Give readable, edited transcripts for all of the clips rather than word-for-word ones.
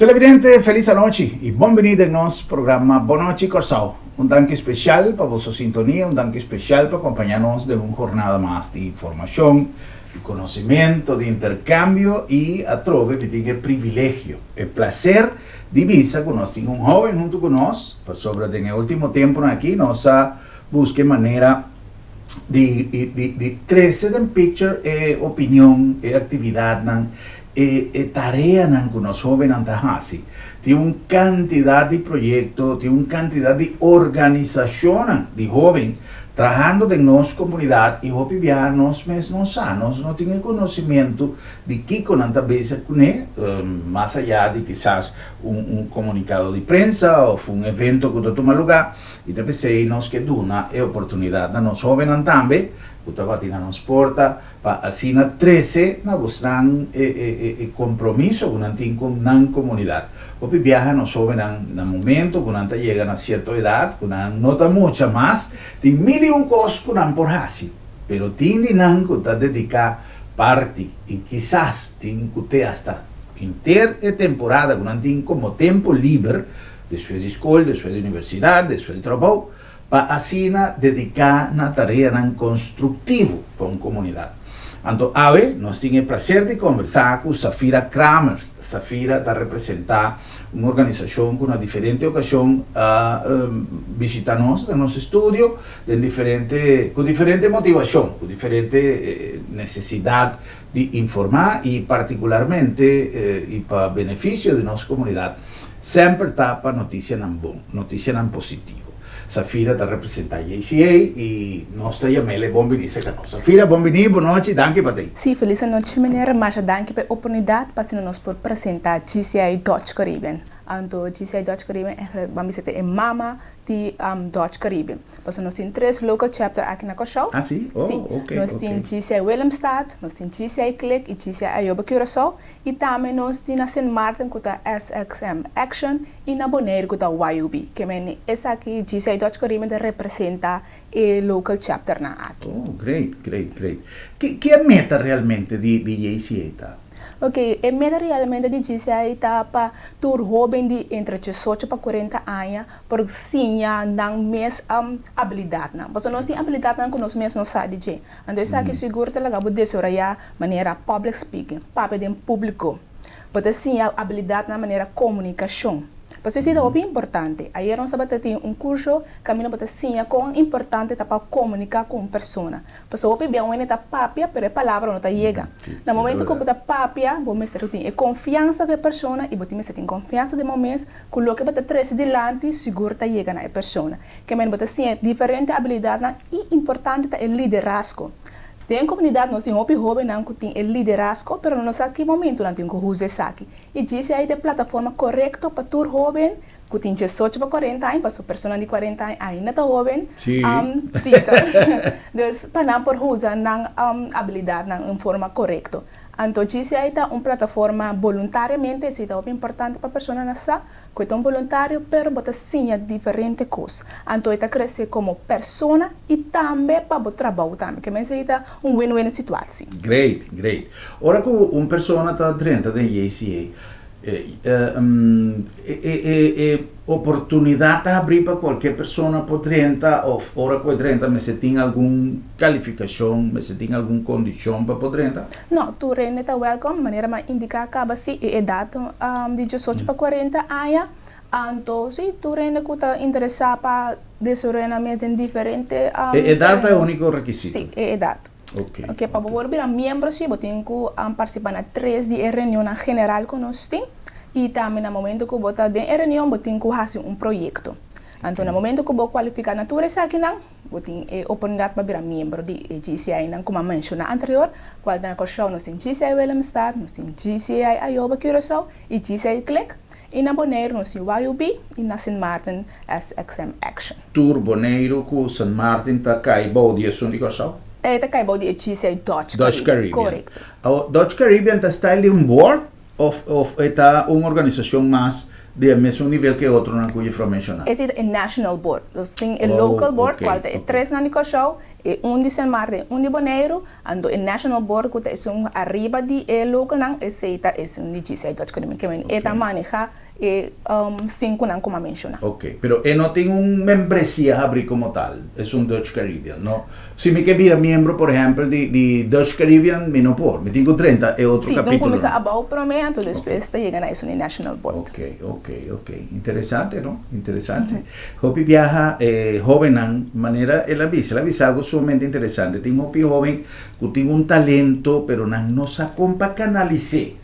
Televidente, felis anochi i bon bini den nos programa Bon Nochi Kòrsou. Un danki spesial pa boso sintonia, un danki spesial pa kompañá nos den un jornada mas di informashon, di konosementu, di interkambio i atrobe mi tin e privilegio, e plaser di bisa ku nos tin un hóben huntu ku nos, pasobra den e último tempunan aki nos a buska e manera di di di trese den picture e opinion, e aktividatnan, E e tareanan ku nos hóbennan ta hasi. Tin un kantidat di proyekto, tin un kantidat di organisashonnan di hóben trahando den nos komunidat i hopi biaha nos mes no sa, nos no tin e konosimentu di kiko nan ta bezig kuné, mas ayá di kisas un un komunikado di prensa òf un evento ku ta tuma lugá. I ta p'esei nos ke duna e oportunidat na nos hóbennan tambe ku ta bati na nos porta Pa asina trece na bosnan e compromiso cu nan tin cu nan comunidad. Hopi biaha nos hobennan na momento cu nan ta yega na cierto edad cu nan no ta mucha mas, tin mil y un cos cu nan por haci, pero tin di nan cu ta dedica parti y kisas tin cu te hasta henter e temporada cu nan tin como tempo liber despues di scol, despues di universidad, despues di trabou, pa asina dediká na tareanan konstruktivo pa un komunidat. Anto awe nos tin e plaser di kombersá ku Safira Kramers. Safira ta representá un organisashon ku na diferente okashon a bishitá nos den nos estudio den diferente ku diferente motivashon, ku diferente nesesidat di informá i partikularmente i pa benefisio di nos komunidat. Semper ta pa notisianan bon, notisianan positivo. Safira ta representá JCA i nos ta yam'el e bon biní serka nos. Safira, bon biní, bon nochi, danki pa t'ei. Sí, felis anochi meneer, masha danki pa e oportunidat pa asina nos por presentá JCA Dutch Caribbean. Anto JCA Dutch Caribbean eigenlijk ban bisa ta e mama di Dutch Caribbean. Pasobra nos tin tres local chapter aki na Kòrsou. Ah sí? Oh, Sí. ok, Nos ok. tin JCI Willemstad, nos tin JCI Click i JCI Ayoba Curaçao. I tambe nos tin na Sint Maarten ku ta SXM Action i na Boneiru ku ta YUB. Ke men esaki GCI Dutch Caribbean ta representa e local chapternan aki. Oh, great, great, great. Ki ki e meta realmente di di JCA ta? Ok, e meta realmente di JCI ta pa tur hoben di entre diesocho pa kuarenta aña por siña nan mes abilidatnan. Pasobra nos tin abilidatnan ku nos mes no sa di dje. Anto esaki sigur ta laga bo desaroyá manera public speaking, papia den públiko. Bo ta siña abilidatnan manera komunikashon. Pasobra esei ta hopi importante. Ayer nos tabata tin un kurso kaminda bo ta siña kon importante ta pa komuniká ku un persona. Pasobra hopi bia un hende ta papia pero e palabra no ta yega. Na momento ku bo ta papia bo mester tin e konfiansa ku e persona i bo tin mester tin konfiansa den bo mes ku loke bo ta trese dilanti sigur ta yega na e persona. Ke men bo ta siña diferente abilidatnan i importante ta e liderazgo. Den komunidat nos tin hopi hóbennan ku tin e liderazgo pero no sa ki momentu nan tin ku usa esaki. I GCI ta e plataforma korekto pa tur hóben ku tin diesocho pa kuarenta aña, pasobra personanan di kuarenta aña ainda ta hóben, sí, dus pa nan por usa nan abilidatnan en forma korekto. Anto GCI ta un plataforma boluntariamente, esei ta hopi importante pa personanan sa, Ku e ta un boluntario pero bo ta siña diferente kos. Anto e ta krese komo persona i tambe pa bo trabou tambe. Ke men esei ta un win-win situatie. Great, great. Ora ku un persona ta drenta den JCA, e e oportunidat ta habrí pa kualke persona por drenta òf ora ku e drenta mester tin algun kalifikashon, mester tin algun kondishon pa por drenta? No, tur hende ta wèlkòm, manera mi a indiká kaba si e edat di diesocho pa kuarenta aña, anto si tur hende ku ta interesá pa desaroyá nan mes den diferente E edat ta e úniko rekisito? Si, e edat. Oke. Oke, pa bo por bira miembro si bo tin ku partisipá na tres di e reunionnan general ku nos tin i tambe na momento ku bo ta den e reunion bo tin ku hasi un proyekto. Anto na momento ku bo kualifiká na tur esakinan, Bo tin e oportunidat pa bira miembro di e GCI-nan ku mi a menshoná anterior, kual ta na Kòrsou nos tin GCI Willemstad, nos tin GCI Ayoba Curaçao i GCI Klik, i na Boneiru nos tin YUB i na Sint Maarten SXM Action. Tur Boneiru ku Sint Maarten ta kai bou di esun di Kòrsou? E ta kai bou di e GCI Dutch Dutch Caribbean. Caribbean. Korekto. Awor, Dutch Caribbean ta style di un board Of of e ta un organisashon mas di e mesun nivel ku e otronan ku Jefrouw menshoná? Esei ta e national board. Nos tin e local board, kual ta e tresnan di Kòrsou. E un di Sint Maarten, un di Boneiru, anto e National Board ku ta esun ariba di e localnan, esei ta esun di JCI Dutch Caribbean. Ke men e ta maneha e sinkunan ku mi a menshoná. Ok, pero e no tin un membresia habrí komo tal, esun Dutch Caribbean, no? Si mi ke bira miembro, por ehèmpel, di di Dutch Caribbean, mi no por. Mi tin ku drenta e otro Sí, tin kapítulonan. kuminsá abou promé, anto despues ta yega na esun di National Board. Ok, ok, ok. Interesante, no? Interesante. Hopi biaha e hóbennan, manera el a bisa, el a bisa algu sumamente interesante. Tin hopi hóben ku tin un talento, pero nan no sa kon pa kanalis'é.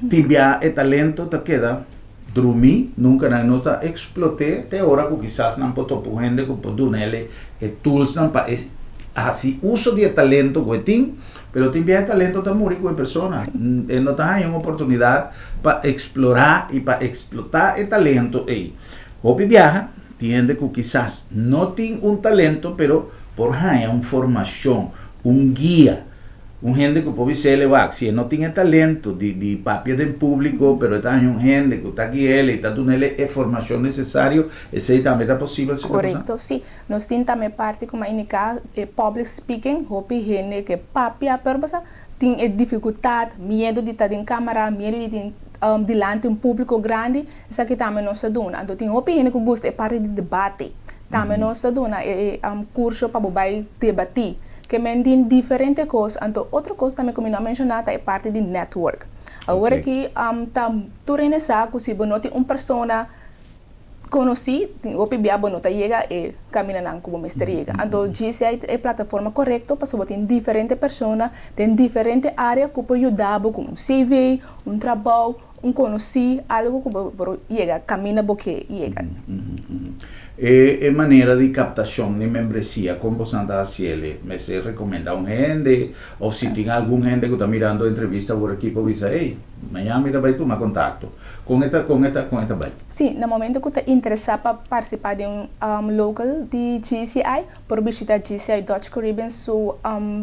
Tin biaha e talento ta keda drumí, nunka nan no ta eksplot'é te ora ku kisas nan por topa un hende ku por duna el e toolsnan pa e hasi uso di e talento ku e tin. Pero tin biaha e talento ta muri ku e persona. E no ta haña un oportunidat pa eksplorá i pa eksplotá e talento ei. Hopi biaha tin hende ku kisas no tin un talento pero por haña un formashon, un guia. Un hende ku por bis'é wak, si e no tin e talento di di papia den públiko pero e ta haña un hende ku ta gui'el i ta dun'el e formashon nesesario, esei tambe ta posibel si ta pasá? Korekto, sí. Nos tin tambe parti ku a indiká e public speaking, hopi hende ke papia pero basa tin e difikultat, miedu di ta den kamara, miedu di tin dilanti un públiko grandi, esaki tambe nos ta duna. Anto tin hopi hende ku gusta e parti di debate, tambe nos ta duna e kurso pa bo bai debatí. Ke men tin diferente kos. Anto otro kos tambe ku mi no a menshoná ta e parti di network. Awor aki ta tur hende sa ku si bo no tin un persona konosí, tin hopi bia bo no ta yega e kamindanan ku bo mester yega. Anto GCI ta e plataforma korekto pasobra bo tin diferente persona den diferente área ku por yuda bo ku un CV, un trabou, un konosí, algu ku bo por yega kaminda bo ke yega. E e manera di kaptashon di membresia kon bosan ta hasiel? Mester rekomendá un hende òf si tin algun hende ku ta mirando e entrevista awor aki por bisa, ey, mañana mi ta bai tuma kontakto. Kon e ta kon e ta kon e ta bai? Sí, na momento ku ta interesá pa partisipá den un local di GCI, por bishita GCI Dutch Caribbean su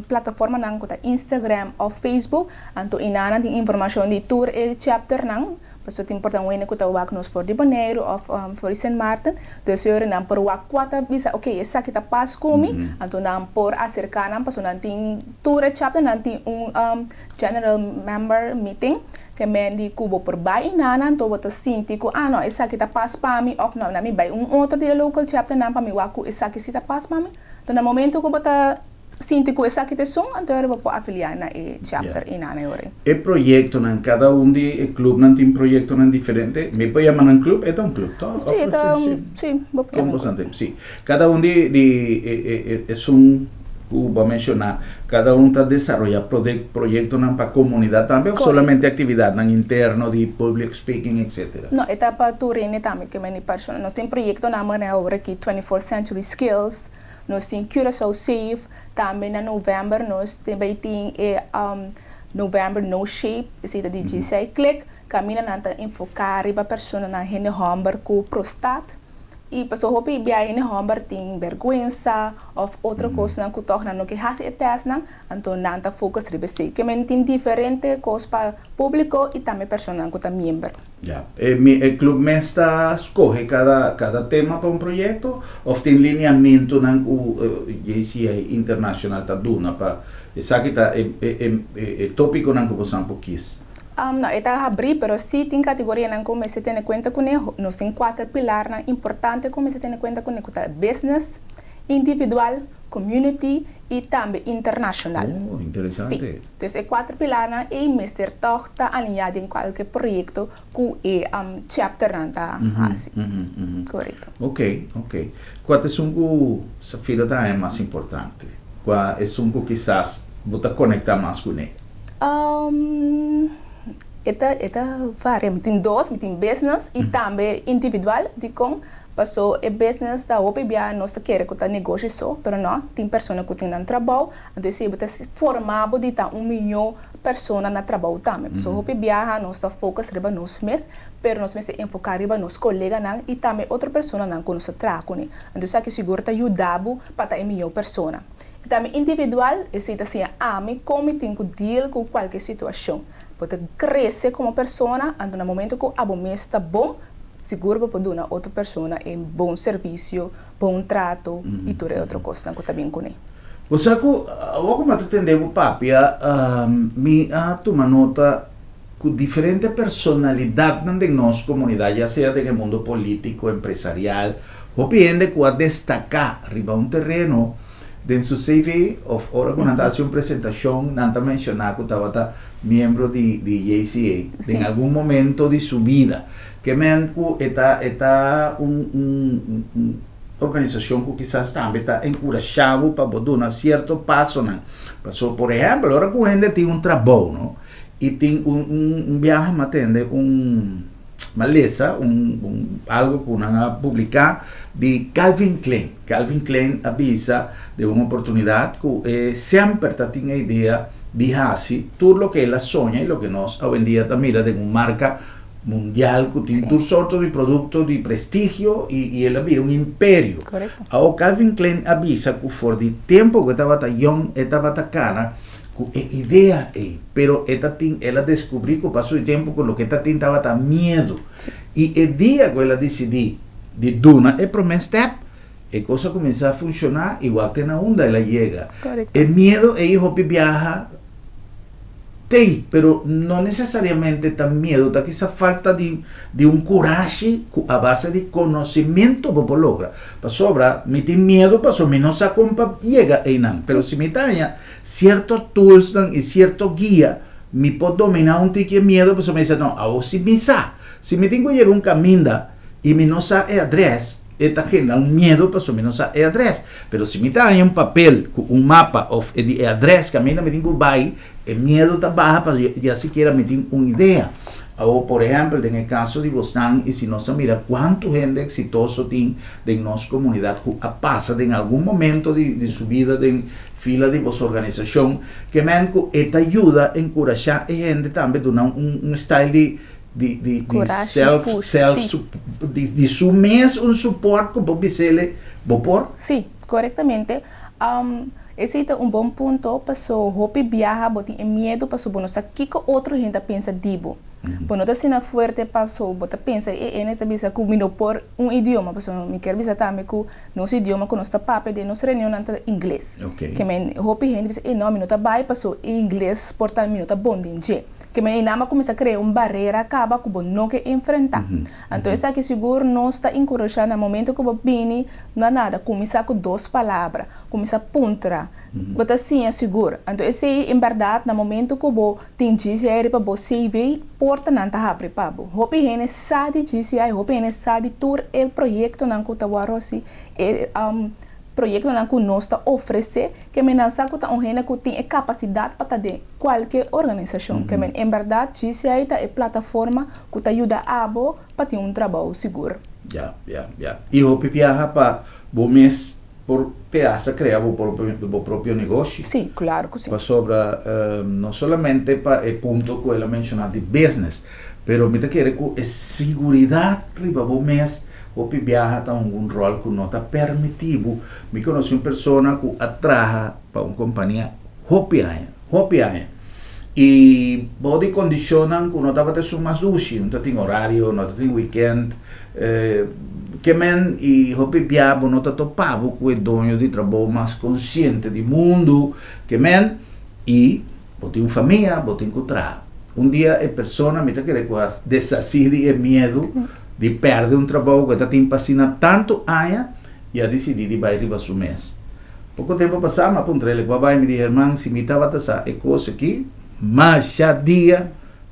plataformanan ku ta Instagram òf Facebook. Anto einan tin informashon di tur e chapternan, pasobra tin por ta un hende ku ta wak nos for di Boneiru òf for di Sint Maarten. Dus e ora nan por wak kua ta bisa, oke, esaki ta pas ku mi, anto nan por aserká nan pasobra nan tin tur e chapternan tin un general member meeting. Ke men di ku bo por bai einan anto bo ta sinti ku ah no esaki ta pas pa mi òf no na mi bai un otro di e local chapter nan pa mi wak ku esaki si ta pas pa mi. Anto na momento ku bo ta sinti ku esaki ta esun anto ora bo por afiliá na e chapter einan e ora ei. E proyektonan, kada un di e klubnan tin proyektonan diferente. Mi por yama nan klub? E ta un klub tòg? Sí, e ta un, sí, bo por yama un klub. Sí. Kada un di di esun ku bo a menshoná, kada un ta desaroyá proyektonan pa komunidat tambe òf solamente aktividatnan interno di public speaking etcetera? No, e ta pa tur hende tambe, ke meni persona. Nos tin proyektonan manera awor aki 24 Century Skills, nos tin Curaçao Safe, tambe na novèmber nos tin bai tin e November No Shape, esei ta di GCI Click, kaminda nan ta enfoká riba personanan hende hòmber ku prostat. I pasobra hopi bia hende hòmber tin bèrgwensa òf otro kosnan ku tòg nan no ke hasi e tèstnan, anto nan ta focus riba esei. Ke men tin diferente kos pa públiko i tambe personanan ku ta miember. Ya. E mi e club mes ta skohe kada kada tema pa un proyekto òf tin lineamentunan ku JCI International ta duna pa esaki ta e e e tópikonan ku bosan por kis? No, e ta habrí, pero sí tin kategorianan ku mester tene kuenta kuné. Nos tin kuater pilarnan importante ku mester tene kuenta kuné, ku ta business, individual, community i tambe internashonal. Oh, interesante. Sí. Dus e kuater pilarnan ei mester tòg ta aliñá den kualke proyekto ku e chapternan ta hasi. Korekto. Ok, ok. Kua ta esun ku Safira ta haña mas importante? Kua esun ku kisas bo ta konektá mas kuné? E ta e ta varia. Mi tin dos, mi tin business i tambe individual. Dikon? Paso e business ta hopi bia nos ta kere ku ta negoshi so, pero no, tin persona ku tin nan trabou, anto esei bo ta forma bo di ta un mihó persona na trabou tambe. Paso hopi biaha nos ta focus riba nos mes, pero nos mester enfoká riba nos koleganan i tambe otro personanan ku nos ta traha kuné. Anto esaki sigur ta yuda bo pa ta e mihó persona. I tambe individual, esei ta siña ami kon mi tin ku deal ku kualke situashon. Bo ta krese komo persona, anto na momento ku abo mes ta bon, Sigur bo por duna otro persona e bon servisio, bon trato i tur e otro kosnan ku ta bin kuné. Bo sa ku awor ku mi a ta tende bo papia, mi a tuma nota ku diferente personalidatnan den nos komunidat, ya sea den e mundo polítiko, empresarial, hopi hende ku a destaká riba un tereno den su CV òf ora ku nan ta hasi un presentashon nan ta menshoná ku tabata miembro di di JCA den algun momento di su bida. Ke men ku e ta e ta un un un organisashon ku kisas tambe ta enkurashá bo pa bo duna sierto pasonan. Paso por ehèmpel ora ku hende tin un trabou no i tin un un un biaha mi a tende un mi a lesa un un algu ku nan a publiká di Calvin Klein. Calvin Klein a bisa den un oportunidat ku e semper ta tin e idea di hasi tur loke el a soña i loke nos awendia ta mira den un marka mundial ku tin tur sorto di produkto di prestigio i el a bira un imperio. Awor Calvin Klein a bisa ku for di tempu ku e tabata yòn e tabata kana ku e idea ei, pero e ta tin el a deskubrí ku paso di tempu ku loke e ta tin tabata miedu. I e dia ku el a disidí di duna e promé step, e kos a kuminsá funshoná i wak te na unda el a yega. E miedu ei hopi biaha t'ei, pero no nesesariamente ta miedu, ta kisa falta di di un kurashi ku a base di konosementu bo por logra. Pasobra mi tin miedu pasobra mi no sa kon pa yega einan, pero si mi ta haña sierto toolsnan i sierto guia, mi por dominá un tiki e miedu pasobra mi bisa, no, awor si mi sa. Si mi tin ku yega un kaminda i mi no sa e adrès, e ta genera un miedu pasobra mi no sa e adrès. Pero si mi ta haña un papel ku un mapa òf e di e adrès kaminda mi tin ku bai, e miedu ta baha pasobra ya sikiera mi tin un idea. Awor, por ehèmpel, den e kaso di bosnan i si nos ta mira kuantu hende eksitoso tin den nos komunidat ku a pasa den algun momento di su bida den fila di bos organisashon, ke men ku e ta yuda enkurashá e hende tambe duna un style di di di di Kurashi, self push, self sí. di di su mes un support ku bo bis'ele bo por. Sí, korektamente. Esei ta un bon punto paso hopi biaha bo tin e miedu paso bo no sa kiko otro hende ta pensa di bo. Bo no ta asina fuerte paso bo ta pensa e hende ta bisa ku mi no por un idioma paso mi kier bisa tambe ku nos idioma ku nos ta papia den nos reunionnan ta ingles. Ke men hopi hende bisa e no mi no ta bai paso e ingles por ta mi no ta bon den dje. Ke men einan a kuminsá krea un barera kaba ku bo no ke enfrentá. Anto esaki sigur nos ta enkurashá na momento ku bo bini na nada, kuminsá ku dos palabra, kuminsá puntra. Bo ta siña sigur. Anto esei en bèrdat na momento ku bo tin GCI riba bo CV, portanan ta habri pa bo. Hopi hende sa di GCI, hopi hende sa di tur e proyektonan ku ta wòrdu hasi, e proyektonan ku nos ta ofresé. Ke men nan sa ku ta un hende ku tin e kapasidat pa ta den kualke organisashon. Ke men en bèrdat GCI ta e plataforma ku ta yuda abo pa tin un trabou sigur. Ya, ya, ya. I hopi biaha pa bo mes por te hasta krea bo propio bo propio negoshi. Sí, klaro ku sí. Pasobra no solamente pa e punto ku el a menshoná di business, pero mi ta kere ku e siguridat riba bo mes hopi biaha ta hunga un ròl ku no ta permití bo. Mi konosí un persona ku a traha pa un kompania hopi aña, hopi aña. I bou di kondishonnan ku no tabata esun mas dushi, no ta tin orario, no ta tin wikènt, ke men i hopi bia bo no ta topa bo ku e doño di trabou mas konsiente di mundu, ke men i bo tin un famia, bo tin ku traha. Un dia e persona mi ta kere ku a deshasí di e miedu di pèrdè un trabou ku e ta tin pa asina tantu aña i a disidí di bai riba su mes. Poko tempu pasá mi a puntra el, Kua bai? Mi di, Herman, si mi tabata sa e kos aki, masha dia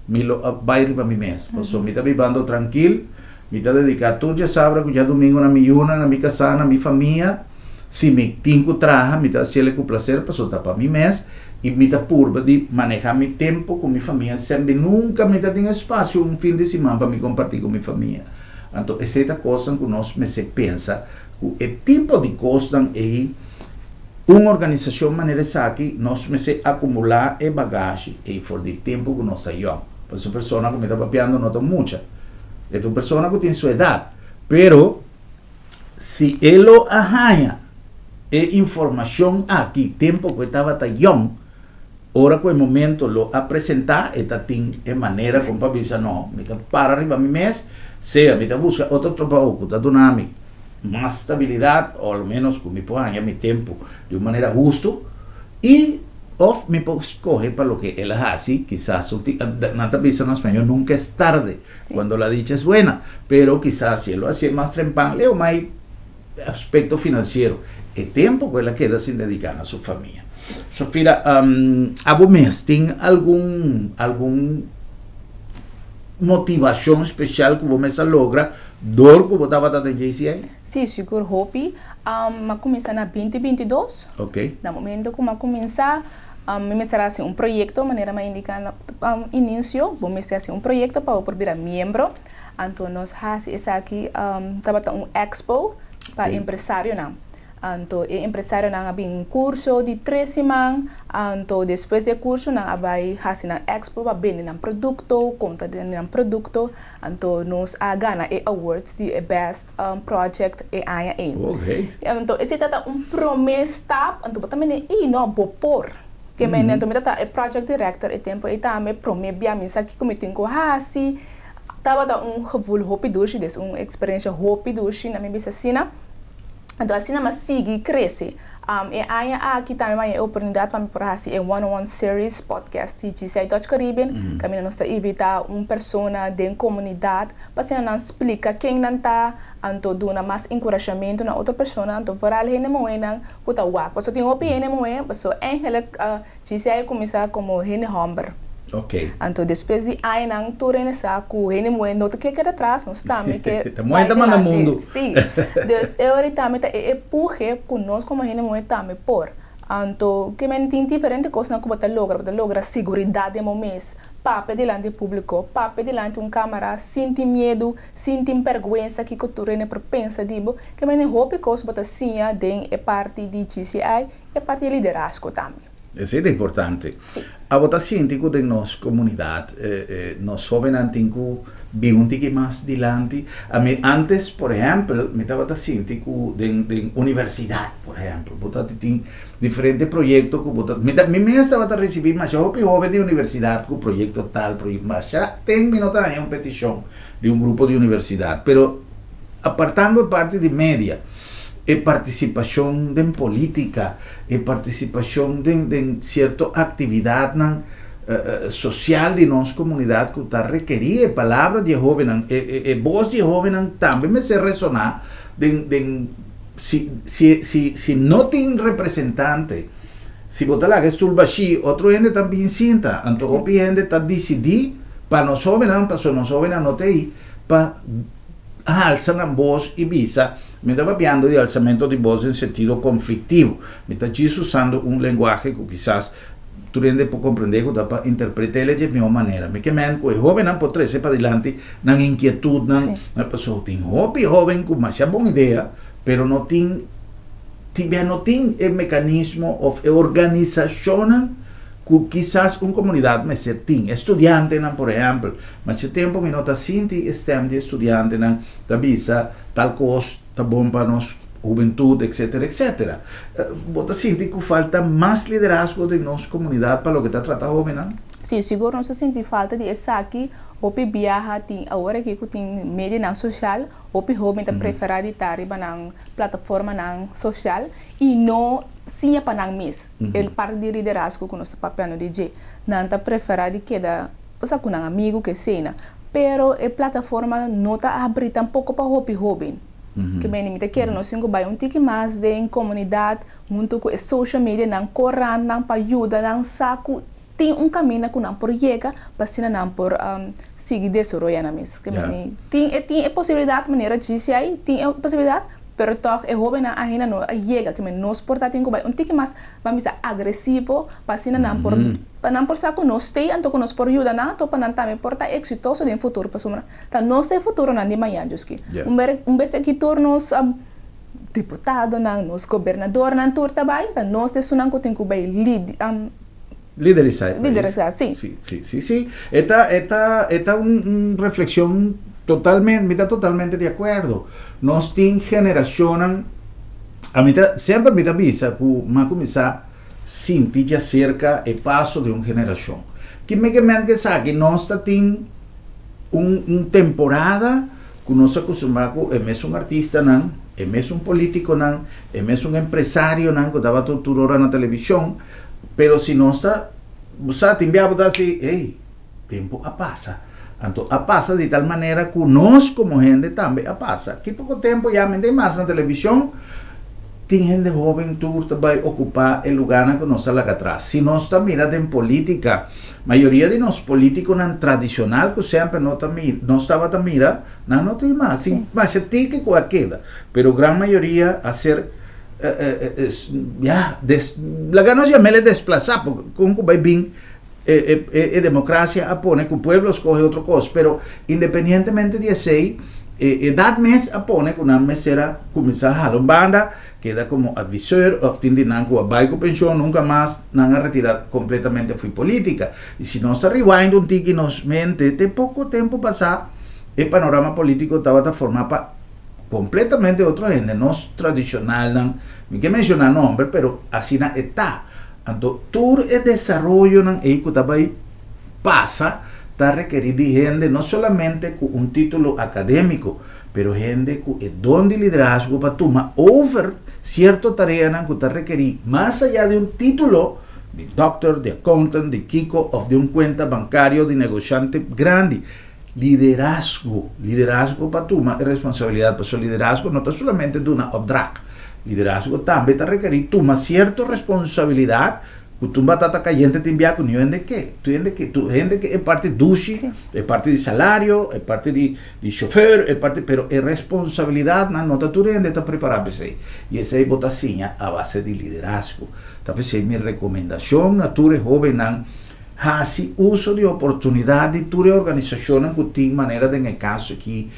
mi lo a bai riba mi mes. Pasobra mi ta bibando trankil, mi ta dediká tur djasabra ku djadumingu na mi yunan, na mi kasá, na mi famia. Si mi tin ku traha, mi ta hasiel ku plaser pasobra ta pa mi mes i mi ta purba di manehá mi tempu ku mi famia semper. Nunka mi ta tin espasio un fin di siman pa mi kompartí ku mi famia. Anto esei ta kosnan ku nos mester pensa ku e tipo di kosnan ei un organisashon manera esaki nos mester akumulá e bagashi ei for di tempu ku nos ta yòn. Pasobra e persona ku mi ta papiando no ta mucha. E ta un persona ku tin su edat. Pero si e lo a haña e informashon aki tempu ku e tabata yòn. Ora ku e momento lo a presentá, e ta tin e manera kon pa bisa, No, mi ta para riba mi mes, sea mi ta buska otro trabou ku ta duna mi mas stabilidat, o al ménos ku mi por haña mi tempu di un manera hustu, i òf mi por skohe pa loke el a hasi, kisas un ti, nan ta bisa na spañó, nunca es tarde cuando la dicha es buena, pero kisas si e lo hasié mas trempan, leu mai aspecto financiero, e tempo cu el a keda sin dedica na su famia. Safira, abo mes tin algun algun motivacion special cu bo mes a logra door cu bo tabata den JCI? Sí, sigur hopi. M'a cuminsa na binti 22. Na momento cu m'a cuminsa, mi mester a haci un proyecto, manera m'a indica na inicio, bo mester haci un proyecto pa bo por bira miembro. Anto nos hasi esaki tabata un expo pa empresarionan. Anto e empresarionan a bin un kurso di tres siman, anto despues di e kurso nan a bai hasi nan expo pa bende nan produkto, konta di nan produkto. Anto nos a gana e awards di e best project e aña ei. Oh, great. Anto esei tabata un prome stap, anto bo ta mende, ey no, bo por. Ke mende, anto mi tabata e project director e tempo ei tambe, prome bia mi sa kiko mi tin ku hasi. Tabata un gevoel hopi dushi, des un experiencia hopi dushi na mi bisa asina. Anto asina mi a sigui crece. E aña aki tambe mi a haña e oportunidad pa mi por haci e One on One Series podcast di GCI Dutch Caribbean, caminda nos ta invita un persona den comunidad pa asina nan splica ken nan ta, anto duna mas encurashamento na otro persona, anto vooral hende muhenan cu ta wak. Pasobra tin hopi hende muhe, pasobra eigenlijk GCI a kuminsá komo hende hòmber. Anto despues di añanan tur hende sa ku hende muhé no ta ke keda atras, nos tambe ke Ta muhé bai ta manda dilanti. mundu. Sí. Dus e ora tambe ta e empuje ku nos komo hende muhé tambe por. Anto ke men tin diferente kosnan ku bo ta logra. Bo ta logra siguridat den bo mes, papia dilanti públiko, papia dilanti un kámara sin tin miedu, sin tin bèrgwensa kiko tur hende por pensa di bo. Ke men hopi kos bo ta siña den e parti di GCI. E parti di liderazgo tambe. Esei ta importante. Sí. Abo ta sinti ku den nos komunidat nos hóbennan tin ku bin un tiki mas dilanti? Ami antes, por ehèmpel, mi tabata sinti ku den den universidat, por ehèmpel, bo ta tin diferente proyekto ku bo ta, mi ta mi mes tabata risibí masha hopi hóben di universidat ku proyekto tal, proyekto, masha ten mi no ta haña un petishon di un grupo di universidat, pero apartando e parti di media, E partisipashon den polítika, e partisipashon den den sierto aktividatnan sosial di nos komunidat ku ta rekerí e palabra di e hóbennan, e e e bos di e hóbennan tambe mester resoná den den si si si si no tin representante, si bo ta laga e stul bashí otro hende ta bin sinta, anto hopi hende ta disidí pa nos hóbennan pasobra nos hóbennan no ta ei pa Halsa nan bos i bisa, Mi ta papiando di alsamento di bos den sentido konfliktivo. Mi ta djis usando un lenguahe ku kisas tur hende por komprendé ku ta pa interpret'é dje mihó manera. Mi ke men ku e hóbennan por trese padilanti nan inkietutnan, pasobra tin hopi hóben ku masha bon idea, pero no tin tin bia no tin e mekanismo òf e organisashonnan ku kisas un komunidat mester tin. E studiantenan, por ehèmpel, masha tempu mi no ta sinti e stèm di e studiantenan ta bisa tal kos ta bon pa nos hubentut, etsetera, etsetera. Bo ta sinti ku falta mas liderazgo den nos komunidat pa loke ta trata hóbennan? Sí, sigur nos ta sinti falta di esaki. Hopi biaha tin awor aki ku tin medianan sosial, hopi hóben ta preferá di ta riba nan plataformanan sosial i no siña pa nan mes. E parti di liderazgo ku nos ta papiando di dje. Nan ta preferá di keda osea ku nan amigu ke esena. Pero e plataforma no ta abrí tampoko pa hopi hóben. Ke mende mi ta kere nos tin ku bai un tiki mas den komunidat huntu ku e social medianan, korantnan pa yuda nan sa ku tin un kaminda ku nan por yega pa asina nan por sigui desaroyá nan mes. Ke mende tin e tin e posibilidat manera GCI tin e posibilidat pero tòg e hóbennan ainda no a yega. Ke mende nos por ta tin ku bai un tiki mas ban bisa agresivo pa asina nan por pa nan por sa ku nos stay anto ku nos por yuda nan anto pa nan tambe por ta eksitoso den futuro pasobra ta nos ta e futuronan di mañan djuski. Un bes aki tur nos diputadonan, nos gobernadornan tur ta bai ta nos ta esunnan ku tin ku bai lid. Liderisá e país. Liderisá, sí. Sí, sí, sí, sí. E ta, e ta, e ta un, un reflexion totalmente, mi ta totalmente di acuerdo. Nos tin generacionnan, a mi ta, semper mi ta bisa cu mi a cuminsa Sinti djaserka e paso di un generashon. Ki mekemen ku esaki nos ta tin un un temporada ku nos a kustumbrá ku e mesun artistanan, e mesun politikonan, e mesun empresarionan ku tabata tur ora na televishon, pero si nos ta bo sa tin bia bo ta hasi ey tempu a pasa. Anto a pasa di tal manera ku nos komo hende tambe a pasa. Ki poko tempu ya mende mas na televishon. Tin hende hóben tur ta bai okupá e lugánan ku nos a laga atras. Si nos ta mira den polítika, mayoria di nos polítikonan tradishonal ku semper no ta nos tabata mira, nan no tin mas. Tin masha tiki ku a keda, pero gran mayoria a ser ya, laga nos yam'el e desplasá, porque kon ku bai bin e demokrasia a pone ku pueblo skohe otro kos, pero independientemente di esei, e edat mes a pone ku nan mester a kuminsá hala un banda, keda komo advisor òf tin di nan ku a bai ku penshon nunka mas nan a retirá kompletamente fo'i polítika. I si nos ta rewind un tiki nos mente, te poko tempu pasá e panorama polítiko tabata formá pa kompletamente otro hende, nos tradishonalnan, mi ke menshoná nomber, pero asina e ta. Anto tur e desaroyonan ei ku ta bai pasa ta rekerí di hende no solamente ku un título akadémiko, pero hende ku e don di liderazgo pa tuma over sierto tareanan ku ta rekerí mas ayá di un título di dòkter, di accountant, di kiko òf di un kuenta bankario di negoshante grandi. Liderazgo, liderazgo pa tuma e responsabilidat, pasobra liderazgo no ta solamente duna opdracht, liderazgo tambe ta rekerí tuma sierto responsabilidat ku tur batata kayente tin bia ku niun hende ke, tur hende ke, tur hende ke e parti dushi, e parti di salario, e parti di di shofer, e parti, pero e responsabilidatnan no ta tur hende ta prepará pa esei, i esei bo ta siña a base di liderazgo. Ta p'esei mi rekomendashon na tur e hóbennan, Hasi uso di oportunidat di tur e organisashonnan ku tin, manera den e kaso aki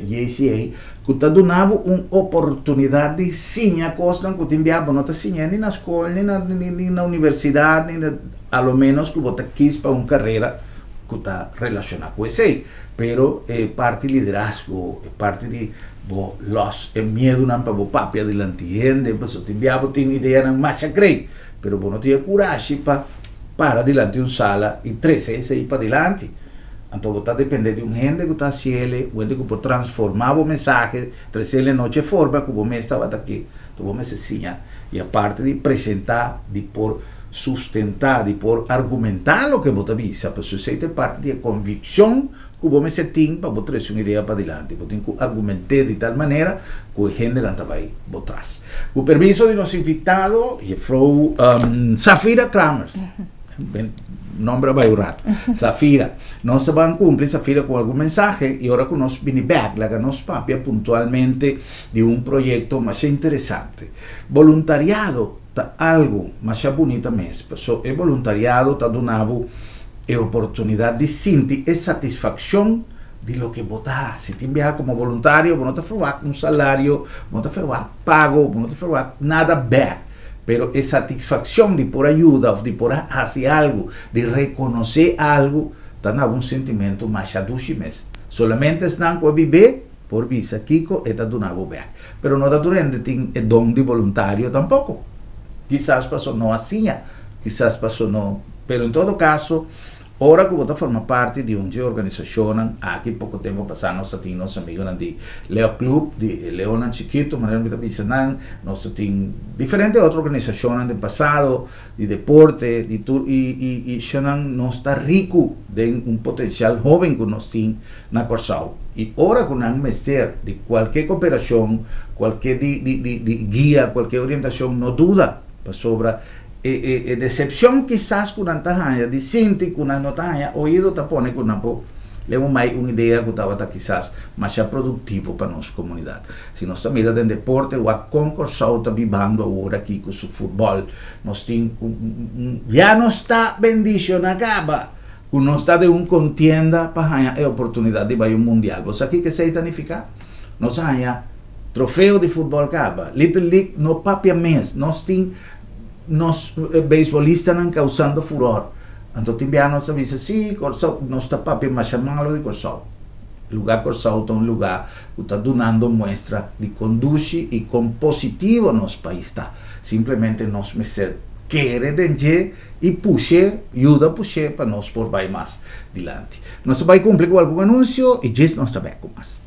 JCA, ku ta duna bo un oportunidat di siña kosnan ku tin bia bo no ta siña ni na skol ni na ni na universidat ni na a lo menos ku bo ta kis pa un karera ku ta relashoná ku esei. Pero e parti liderazgo, e parti di bo lòs e miedunan pa bo papia dilanti hende, pasobra tin bia bo tin ideanan masha great, pero bo no tin e kurashi pa para dilanti un sala i trese esei padilanti. Anto bo ta depende di un hende ku ta hasiel, un hende ku por transformá bo mensahe, tresel en nochi e forma ku bo mes tabata ke. Anto bo mester siña i aparte di presentá, di por sustentá, di por argumentá loke bo ta bisa, pasobra esei ta e parti di e konvikshon ku bo mester tin pa bo trese un idea padilanti. Bo tin ku argument'é di tal manera ku e hendenan ta bai bo tras. Ku permiso di nos invitado, jefrou Safira Kramers. Nomber a bai un rato. Safira. Nos ta ban kumpli Safira ku algun mensahe i ora ku nos bini bèk laga nos papia puntualmente di un proyekto masha interesante. Boluntariado ta algu masha bunita mes, paso e boluntariado ta duna bo e oportunidat di sinti e satisfakshon di loke bo ta hasi. Tin biaha komo boluntario bo no ta ferwagt un salario, bo no ta ferwagt pago, bo no ta ferwagt nada bèk, pero e satisfakshon di por a yuda òf di por a hasi algu, di rekonosé algu, ta na bo un sentimentu masha dushi mes. Solamente esnan ku a bib'é por bisa kiko e ta duna bo bèk. Pero no ta tur hende tin e don di boluntario tampoko. Kisas paso no a siña, kisas paso no, pero en todo kaso, Ora ku bo ta forma parti di un dje organisashonnan, aki poko tempu pasá nos ta tin nos amigonan di Leo Club, di e leonnan chikitu, manera mi ta bisa nan, nos ta tin diferente otro organisashonnan den pasado, di deporte, di tur i i i shonnan nos ta riku den un potensial hoben ku nos tin na Kòrsou. I ora ku nan mester di kualke koperashon, kualke di di di di guia, kualke orientashon, no duda, pasobra E e decepcion kisas ku nan ta haña di sinti ku nan no ta haña oido ta pone ku nan por leba mai un idea ku tabata kisas masha produktivo pa nos komunidat. Si nos ta mira den deporte wak kon Kòrsou ta bibando awor aki ku su futbòl. Nos tin un un ya nos ta bendishoná kaba ku nos ta den un kontienda pa haña e oportunidat di bai un mundial. Bo sa kiko esei ta nifiká? Nos a haña trofeo di futbòl kaba. Little League no papia mes. Nos tin Nos beisbolistanan causando furor. Anto tin bia nos a bisa, si, Corsou, nos ta papia masha malo di Corsou. Lugar Corsou ta un lugar cu ta dunando muestra di con dushi y con positivo nos pais ta. Simplemente nos mester kere den dje i push'é, yuda push'é pa nos por bai mas dilanti. Nos ta bai kumpli ku algun anunsio i djis nos ta bèk ku mas.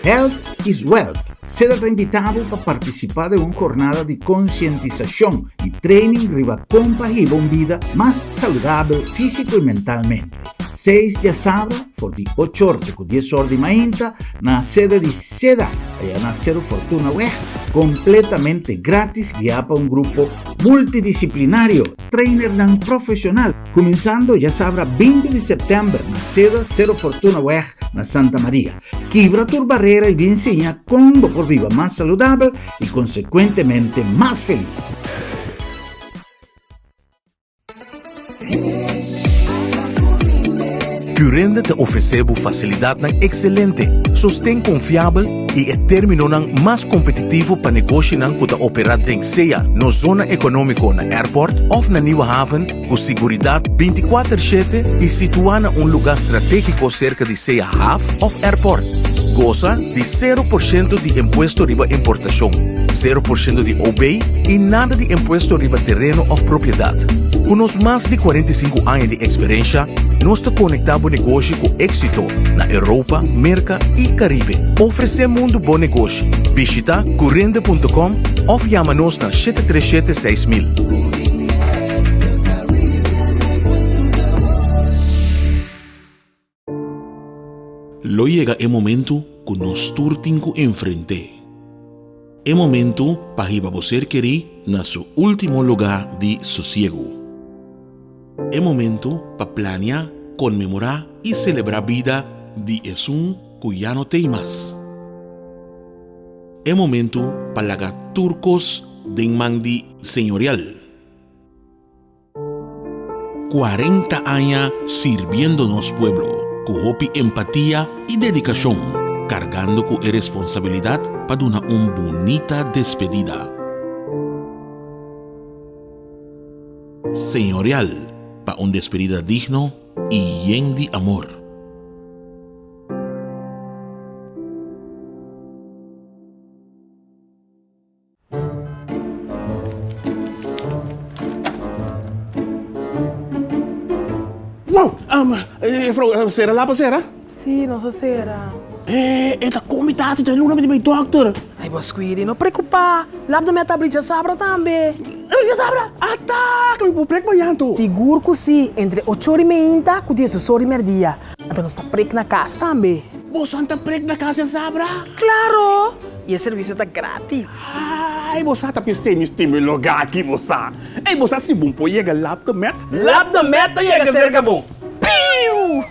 Health is Wealth, Seda ta invitá bo pa partisipá den un jornada di konsientisashon i training riba kon pa hiba un bida mas saludabel físiko i mentalmente. Seis djasabra for di ocho or te ku dies or di mainta na sede di Seda, aya na Seru Fortuna Weg, kompletamente grátis guiá pa un grupo multidisiplinario, trainernan profeshonal, kuminsando djasabra 20 di sèptèmber na Seda Seru Fortuna Weg na Santa Maria. Kibra tur barera i bin siña kon bo por biba mas saludabel i konsekuentemente mas felis. Curinde ta ofresé bo fasilidatnan ekselente, sosten konfiabel i e términonan mas kompetitivo pa negoshinan ku ta operá den sea nos zona ekonómiko na Airport òf na Nieuwe Haven ku siguridat bintikuater shete i situá na un lugá stratégiko serka di sea haf òf airport. Gosa di sero por shento di impuesto riba importashon, sero por shento di OB i nada di impuesto riba tereno òf propiedat. Ku nos mas di 45 aña di eksperensha, nos ta konektá bo negoshi ku éksito na Europa, Merka i Karibe. Ofresé mundu bo negoshi. Bishita curinde punto com òf yama nos na 737 6000. Lo yega e momentu ku nos tur tin ku enfrent'é. E momentu pa hiba bo ser kerí na su último lugá di sosiegu. E momentu pa plania, konmemorá i selebrá bida di esun ku ya no t'ei mas. E momentu pa laga tur kos den man di Señorial. 40 aña sirbiendo nos pueblo ku hopi empatia i dedikashon, kargando ku e responsabilidat pa duna un bunita despedida. Señorial pa un despedida digno i yen di amor. Wow! Um, juffrouw, sera lapa sera? Sí, nos a sera. Eh, e ta komi tasi dje luna mi di bai dokter. Ai, bo Squiri, no preokupá. Lap de mi a ta abri djasabra tambe. Abri djasabra? Ata, ku mi por prek mañan anto. Sigur ku sí, entre ocho ora i meinta ku diesdos ora i merdia. Anto nos ta prek na kas tambe. Boso ta prek na kas djasabra? Klaro! I e servisio ta gratis. Ai, bo sa ta pis'é mi stima e lugá aki, bo sa. Ei, bo sa si bon por yega Lap de Met? Lap de Met ta yega serka bo. Piu!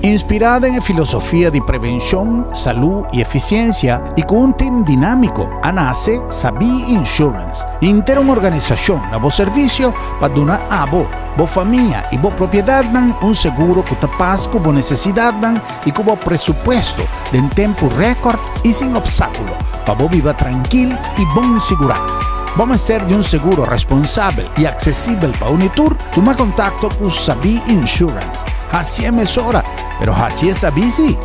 Inspirá den e filosofia di prevenshon, salú i efisiensia i ku un tim dinámiko a nase Sabí Insurance, henter un organisashon na bo servisio pa duna abo, bo famia i bo propiedatnan un seguro ku ta pas ku bo nesesidatnan i ku bo presupuesto den tempu rèkòrt i sin opstákulo pa bo biba trankil i bon sigurá. Bo mester di un seguro responsabel i aksesibel pa uni tur? Tuma kontakto ku Sabí Insurance. Hasié mesora, pero hasié sabí sí!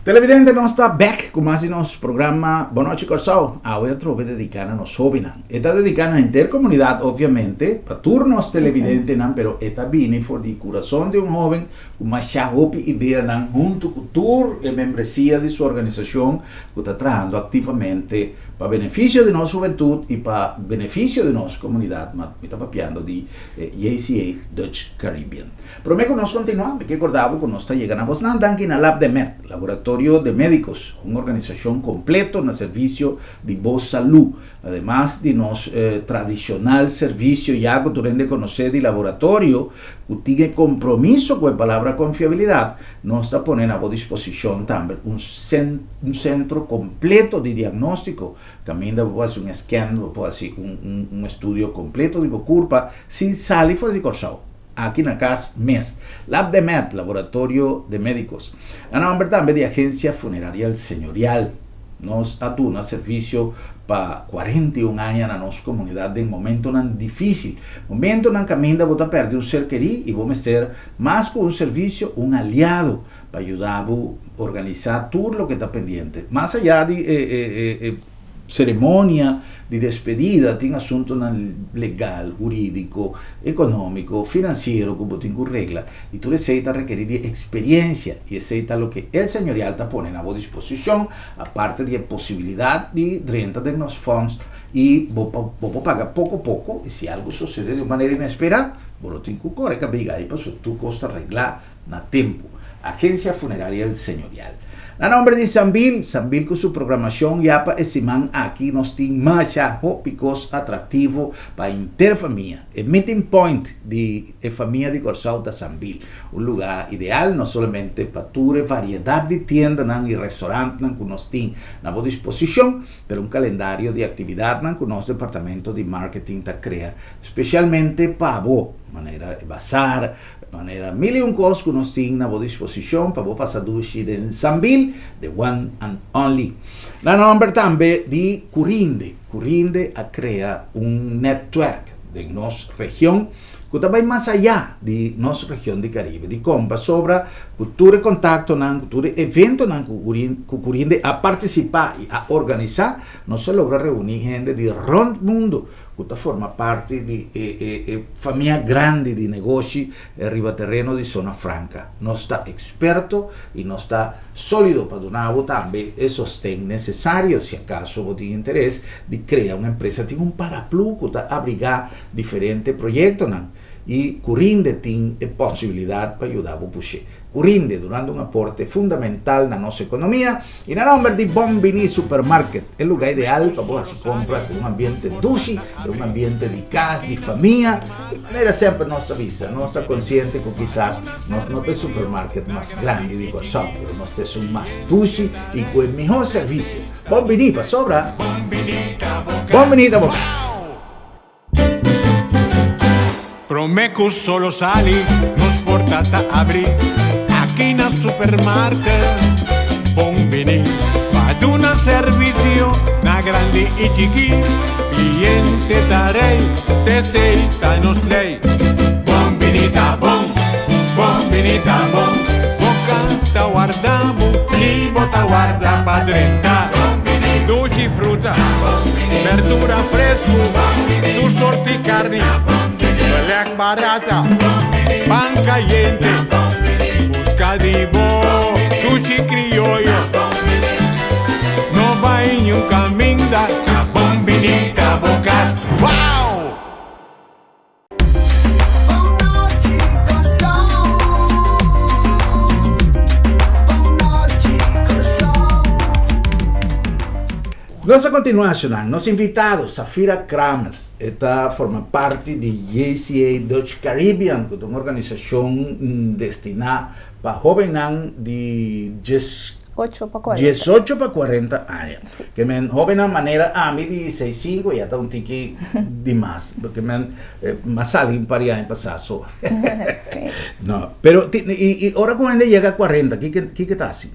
Televidente nos ta bek ku mas di nos programa Bon Nochi Kòrsou. Awe atrobe dediká na nos hóbennan. E ta dediká na henter komunidat obviamente, pa tur nos televidentenan, pero e ta bini for di kurason di un hóben Ku masha hopi ideanan huntu ku tur e membresia di su organisashon ku ta trahando aktivamente pa benefisio di nos hubentut i pa benefisio di nos komunidat, ma mi ta papiando di JCA Dutch Caribbean. Promé ku nos kontinuá, mi ke korda bo ku nos ta yega na bosnan danki na Lab de Med, laboratorio. Laboratorio de Médicos, un organisashon kompleto na servisio di bo salú. Ademas di nos tradishonal servisio ya ku tur hende konosé di laboratorio ku tin e kompromiso ku e palabra konfiabilidat, nos ta pone na bo disposishon tambe un un sentro kompleto di diagnóstiko kaminda bo por hasi un scan, bo por hasi un un estudio kompleto di bo kurpa sin sali for di Kòrsou. Aki na kas mes. Lab de Med, Laboratorio de Médicos. Na nomber tambe di Agencia Funerarial Señorial. Nos a duna servicio pa 41 aña na nos comunidad den momentonan dificil. Momentonan caminda bo ta perde un ser kerí y bo mester mas cu un servicio, un aliado pa yuda bo organisa tur loke ta pendiente. Mas allá di e e e. Ceremonia di despedida tin asuntonan legal, huridico, economico, financiero cu bo tin cu regla y tur esey ta rekeri di experiencia y esey ta loke El Señorial ta pone na bo disposicion aparte di e posibilidad di drenta den nos fonds y bo bo por paga poco poco y si algo sucede di un manera inespera bo lo tin cu core cabiga ahi pasobra tur cos ta regla na tempu. Agencia Funeraria El Señorial. Na nomber di Sambil, Sambil cu su programacion ya pa e siman aki nos tin masha hopi cos atractivo pa henter famia. E meeting point di e famia di Corsou ta Sambil, un lugar ideal no solamente pa tur e variedad di tiendanan y restaurantnan cu nos tin na bo disposicion, pero un calendario di actividadnan cu nos departamento di marketing ta crea specialmente pa bo, manera e bazar, Manera mil i un kos ku nos tin na bo disposishon pa bo pasa dushi den Sambil, the one and only. Na nòmber tambe di Curinde. Curinde a krea un nètwèrk den nos region ku ta bai mas ayá di nos region di Karibe. Dikon? Pasobra ku tur e kontaktonan, ku tur e eventonan ku ku Curinde a partisipá i a organisá, nos a logra reuní hende di rònt mundu ku ta forma parti di e e e famia grandi di negoshi riba tereno di Zona Franca. Nos ta eksperto i nos ta sólido pa duna bo tambe e sosten nesesario si akaso bo tin interes di krea un empresa. Tin un paraplu ku ta abrigá diferente proyektonan i Curinde tin e posibilidat pa yuda bo push'é. Curinde, dunando un aporte fundamental na nos economia y na nomber di Bon Bini Supermarket, e lugar ideal pa bo haci compras den un ambiente dushi, den un ambiente di cas, di famia. Di manera semper nos ta bisa, nos ta consciente cu kisas nos no ta e supermarket mas grandi di Corsou, pero nos ta esun mas dushi y cu e miho servicio. Bon Bini pasobra Bon Bini ta bo cas. Promé ku solo sali, nos porta ta abrí aki na Supermarket. Bon bini pa duna servisio na grandi i chikí. Kliente ta rei, t'esei ta nos lei. Bon bini ta bon, bon bini ta bon. Bo kanta warda bo i bo ta warda pa drenta. Dushi fruta, berdura fresku, tur sorti karni, belek barata, pan kayente, buska di bo dushi krioyo. No bai niun kaminda, ta bon bini ta bo kas. Wow! Nos a continua ashonan. Nos invitado, Safira Kramers, e ta forma parti di JCA Dutch Caribbean, ku ta un organisashon destiná pa hóbennan di djes Ocho pa kuarenta. Diesocho pa kuarenta aña. Ke men hóbennan manera ami di seis sinku ya ta un tiki di mas. Porque men m'a sali un par di aña pasá so. Sí. No, pero ti i i ora ku hende yega kuarenta kiko kiko ta hasi?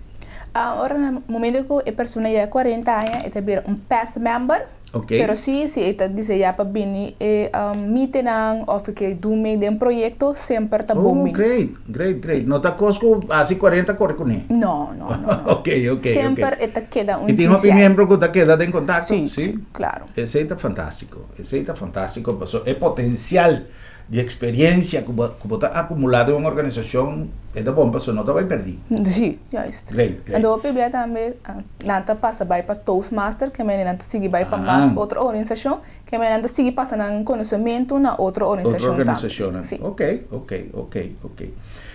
Ora na momento ku e persona yega kuarenta aña e ta bira un past member. Ok. Pero si, si e ta desea pa bini e meetingnan of e ke dun mee den proyecto, semper ta bon Oh, bini. great, great, great. Si. No ta cos cu haci cuarenta core cune? No, no, no, no. Ok, ok, ok. Semper e ta keda un Y tin hopi GCI. miembro cu ta keda den contacto? Si, si, claro. Esey ta fantastico, esey ta fantastico pasobra e potencial di experiencia cu bo cu bo ta acumula den un organisacion e ta bon pasobra no ta bay perdi. Si, juist. Great, great. Anto hopi bia tambe nan ta pasa bay pa Toastmaster, ke mende nan ta sigui bay pa mas otro organisacion, ke mende nan ta sigui pasa nan conocemento na otro Otro organisacion tambe. organisacionnan. Si. Ok, ok, ok, ok.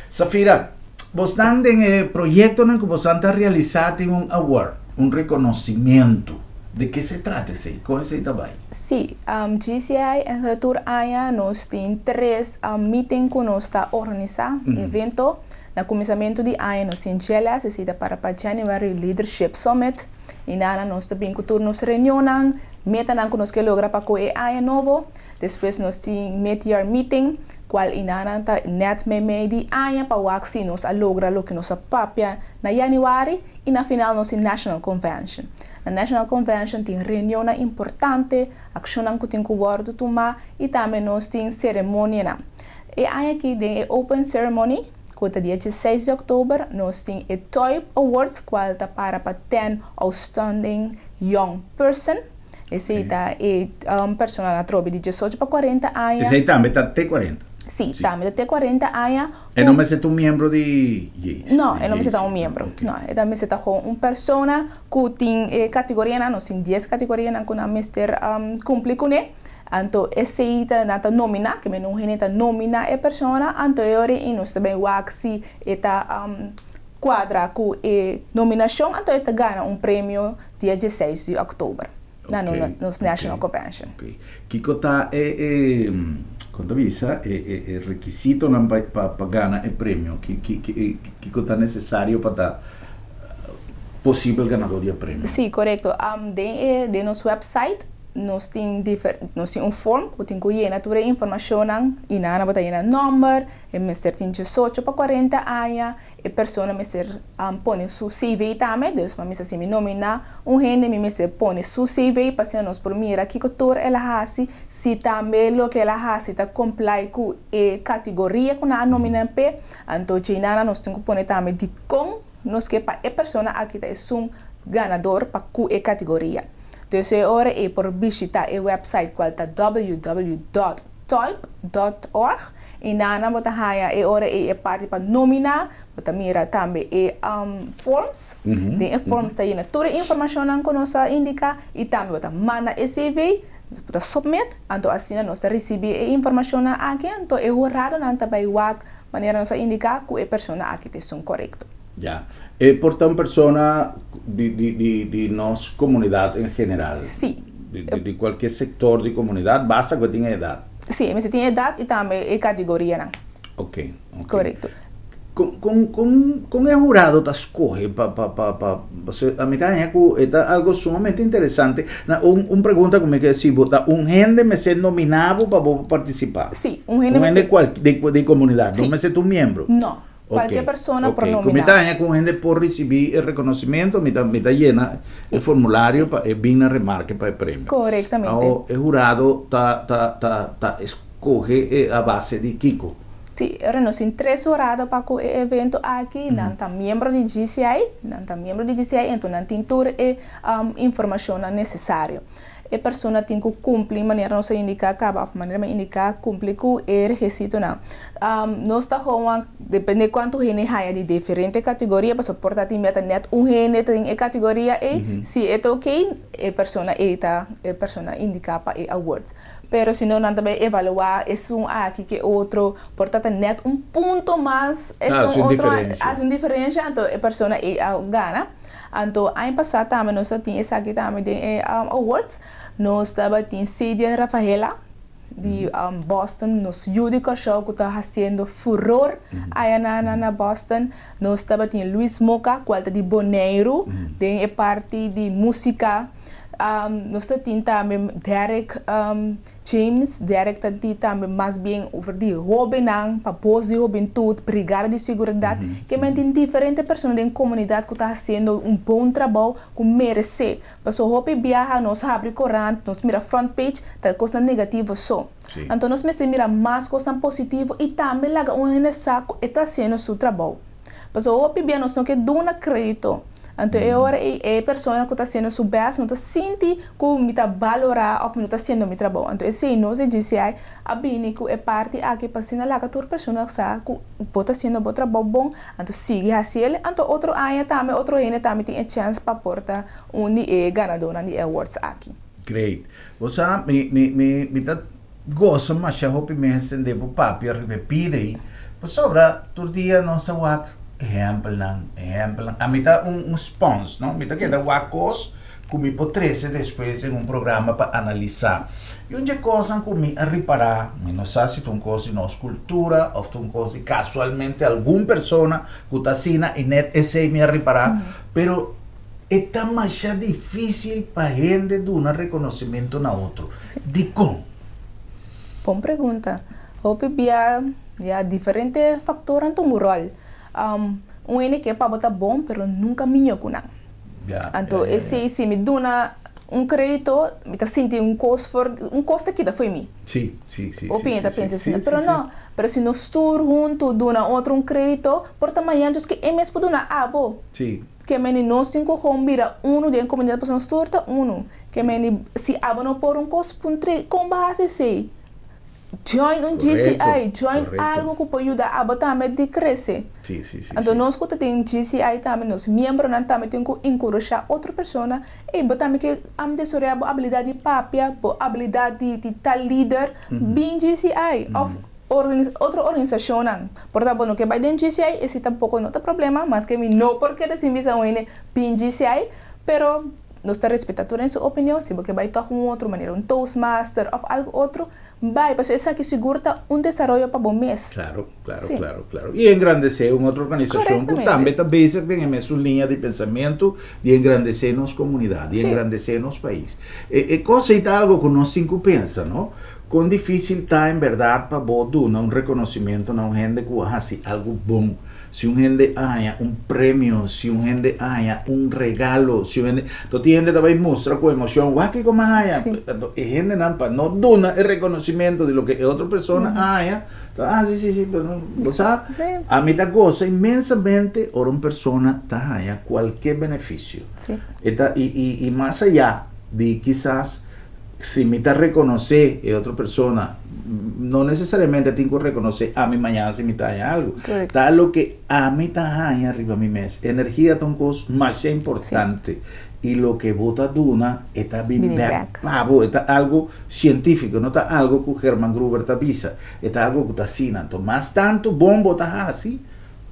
Safira, Bosnan den e proyectonan cu bosan ta realisa tin un award, un reconocimiento. De ke se trata esey? Con esey ta bay? Sí, GCI en tur aña nos tin tres meeting cu nos ta organisa, evento. Na cuminsamento di aña nos tin GLS, esey ta para pa January Leadership Summit. Y nana nos ta bin cu tur nos reunionnan, metanan cu nos ke logra pa cu e aña nobo. Despues nos tin mid-year meeting, cual inanan ta net meimei di aña pa wak si nos a logra loke nos a papia na januari y na final nos tin National Convention. Na National Convention tin reunionnan importante, accionnan cu tin cu wordo tuma y tambe nos tin ceremonianan. E aña aki den e Open Ceremony, cu ta dia dieseis di october, nos tin e TOYP Awards cual ta para pa Ten Outstanding Young Person. Esei ta e personanan atrobe di diesocho pa kuarenta aña. Esei tambe ta te kuarenta? Sí, tambe ta te kuarenta aña. E no mester ta un miembro di JC? No, e no mester ta un miembro. No, e ta mester ta gewoon un persona ku tin e kategorianan, nos tin dies kategorianan ku nan mester kumpli kuné. Anto esei ta nan ta nominá, ke men un hende ta nominá e persona, anto e ora ei nos ta bai wak si e ta kuadra ku e nominashon, anto e ta gana un premio dia dieseis di òktober na nos National Convention. Ok. Kiko ta e e kon ta bisa e e e rekisitonan pa pa pa gana e premio? Ki ki ki kiko ta nesesario pa ta posibel ganador di e premio? Sí, korekto. Den e den nos website nos tin difer nos tin un form ku tin ku yena tur e informashonnan i nan bo ta yena nòmber, e mester tin diesocho pa kuarenta aña, E persona mester pone su CV tambe, dus pa mester si mi nomina un hende mi mester pone su CV pa asina nos por mira kiko tur el a hasi, si tambe loke el a hasi ta comply ku e categoria ku nan a nomina p'e, anto djeinana nos tin ku pone tambe dikon nos ke pa e persona aki ta esun ganador pa ku e categoria. Dus e ora ei por bishita e website kual ta www dot toyp dot org. I nana bo ta haña e ora ei e parti pa nominá, bo ta mira tambe e forms. Den e forms ta yena tur e informashonnan ku nos a indiká i tambe bo ta manda e CV, bo ta submit, anto asina nos ta risibí e informashonnan aki, anto e huradonan ta bai wak manera nos a indiká ku e persona aki ta esun korekto. Ya. E por ta un persona di di di di nos komunidat en general? Sí. Di di kualke sektor di komunidat, basta ku e tin e edat? Sí, e mester tin edat i tambe e kategorianan. Ok, ok. Korekto. Kon kon kon kon e hurado ta skohe pa pa pa pa pasobra mi ta haña ku e ta algo sumamente interesante. Na un un pregunta ku mi ke hasi bo ta un hende mester nominá bo pa bo partisipá? Sí, un hende Un hende mester. kual di di komunidat, no Sí. mester ta un miembro? No. Cualkier persona por Ok, ku mi nominá. ta haña ku un hende por risibí e rekonosimento, mi ta mi ta yena e formulario pa e bin na remarke pa e premio. Korektamente. Awo e hurado ta ta ta ta eskohe e a base di kiko? Sí, ora nos tin tres hurado pa ku e evento aki, nan ta miembro di GCI, nan ta miembro di GCI, enton nan tin tur e informashonnan nesesario. E persona tin ku kumpli manera nos a indiká kaba òf manera mi a indiká kumpli ku e rekisitonan. Nos ta howan depende kuantu hende haña di diferente kategoria pasobra por ta tin meta nèt un hende ta den e kategoria ei, si e ta oké e persona ei ta e persona indiká pa e awards. Pero si no nan ta bai evaluá esun aki ke otro por ta ta nèt un punto mas esun otro hasi un diferensha anto e persona ei a gana. Anto aña pasá tambe nos a tin esaki tambe den e awards. Nos tabatin Sedian Rafaela di Boston, nos yu di Kòrsou ku ta hasiendo furor aya na Boston. Nos tabatin Luis Moka kual ta di Boneiru den e parti di músika. Nos ta tin tambe Derrick James, Derrick ta di tambe mas bien over di hobennan, pa bos di hobentut, brigada di seguridat. Ke men tin diferente persona den komunidat ku ta hasiendo un bon trabou ku meresé. Paso hopi biaha nos habri korant, nos mira front page, ta kosnan negativo so. Anto nos mester mira mas kosnan positivo i tambe laga un hende sa ku e ta hasiendo su trabou. Pasobra hopi bia nos no ke duna kredito. Anto e ora ei e persona ku ta hasiendo su bèst no ta sinti ku mi ta balorá òf mi no ta hasiendo mi trabou. Anto esei nos di GCI a bini ku e parti aki pa asina laga tur persona sa ku bo ta hasiendo bo trabou bon, anto sigui hasi el. Anto otro aña tambe otro hende tambe tin e chèns pa por ta un di e ganadónan di e awards aki. Great. Bo sa, mi mi mi mi ta Gosa masha hopi mes tende bo papia riba e pida ei, pasobra tur dia nos ta wak Ehèmpelnan, ehèmpelnan. Ami ta un un spons, no? Mi ta keda wak kos ku mi por trese despues den un programa pa analisá. I un dje kosnan ku mi a ripará, mi no sa si ta un kos di nos kultura òf ta un kos di kasualmente algun persona ku ta asina i nèt esei mi a ripará, pero e ta masha difísil pa hende duna rekonosementu na otro. Dikon? Bon pregunta. Hopi bia ya diferente factornan ta un rol. Un hende ke pa bo ta bon pero nunca miño cu nan. Anto esey si mi duna un credito mi ta sinti un cos for un cos ta kita fo'i mi. Hopi hende ta pensa asina pero no. Pero si nos tur hunto duna otro un credito por ta mañana djos ke e mes por duna abo. Ke meni nos tin ku hon bira unu den komunidat pasobra nos tur ta unu. Ke meni si abo no por un kos puntr'é kon bo hasi esei? Join un GCI, join algu ku por yuda abo tambe di krese. Anto nos ku ta den GCI tambe nos miembronan tambe tin ku enkurashá otro persona, ey bo tambe ke desaroyá bo abilidat di papia, bo abilidat di ta lider, bin GCI òf Otro organisashonnan por ta bo no ke bai den GCI, esei tampoko no ta problema, maske mi no por keda sin bisa un hende bin GCI, pero nos ta respeta tur hende su opinion, si bo ke bai tòg un otro manera, un toastmaster òf algu otro, bai, pasobra esaki sigur ta un desaroyo pa bo mes. Claro, claro, claro, claro. I engrandesé un otro organisashon ku tambe ta bezig den e mesun liña di pensamentu di engrandesé nos komunidat, di engrandesé nos pais. E kos ei ta algu ku nos tin ku pensa, no? Kon difísil ta en bèrdat pa bo duna un rekonosementu na un hende ku a hasi algu bon? Si un hende a haña un premio, si un hende a haña un regalo, si un hende. Anto tin hende ta bai mustra ku emoshon, Wak kiko mi a haña! Anto e hendenan pa no duna e rekonosementu di loke e otro persona a haña, ta, Ah, si, si, si, pero bo sa, ami ta gosa inmensamente ora un persona ta haña kualke benefisio. E ta, i, i, i mas ayá di kisas. Si mi ta rekonosé e otro persona, no nesesariamente tin ku rekonosé ami mañana si mi ta haña algu. Ta loke ami ta haña riba mi mes. Energia ta un kos masha importante i loke bo ta duna e ta bin bèk pa bo. E ta algu sientífiko, no ta algu ku Herman Gruber ta bisa. E ta algu ku ta asina. Anto mas tantu bon bo ta hasi,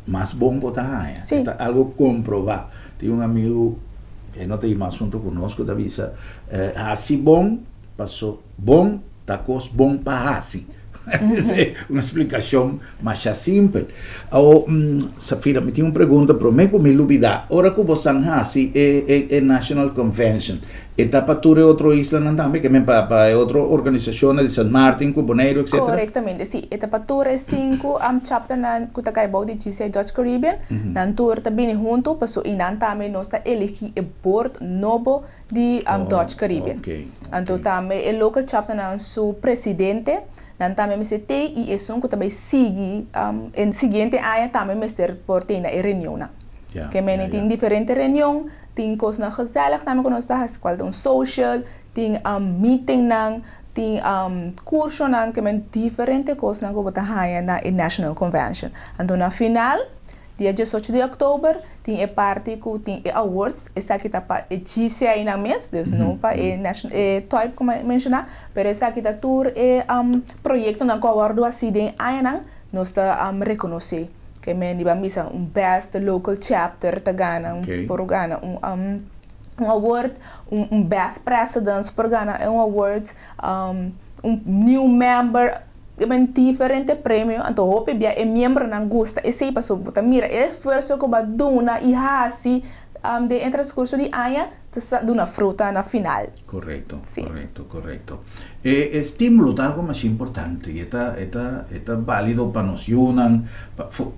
mas bon bo ta haña. E ta algu komprobá. Tin un amigu, e no ta yu mas huntu ku nos, ku ta bisa, Hasi bon paso bon ta kos bon pa hasi. Esei un splikashon masha simpel. Awor, Safira, mi tin un pregunta promé ku mi lubidá. Ora ku bosan hasi e National Convention, E ta pa tur e otro islanan tambe, ke men pa pa e otro organisashonnan di San Martin ku Boneiru etcetera? Korektamente, si. E ta pa tur e sinku chapternan ku ta kai bou di GCI Dutch Caribbean. Nan tur ta bini huntu paso i nan tambe nos ta eligí e board nobo di Dutch Caribbean. Anto tambe e local chapternan su presidente nan tambe mester tei i esun ku ta bai sigui e siguiente aña tambe mester por tei na e reunionnan. Ke men tin diferente reunion. Tin kosnan gezellig tambe ku nos ta hasi, kual ta un social, tin meetingnan, tin kursonan, ke men diferente kosnan ku bo ta haña na e National Convention. Anto na final, dia diesocho di òktober, tin e parti ku tin e awards, esaki ta pa e GCI-nan mes, dus no pa e nation e TOIP ku mi a menshoná, pero esaki ta tur e proyektonan ku a wòrdu hasi den e añanan, nos ta rekonosé. Ke men di ban bisa un best local chapter ta gana un por gana un un award, un un best presidents por gana un award, un new member, ke men diferente premio. Anto hopi bia e miembronan gusta esei pasobra bo ta mira e esfuerso ku bo a duna i hasi den e transcurso di aña ta sa duna fruta na final. Korekto, korekto, korekto. E estímulo ta algo masha importante i e ta e ta e ta bálido pa nos yunan, pa for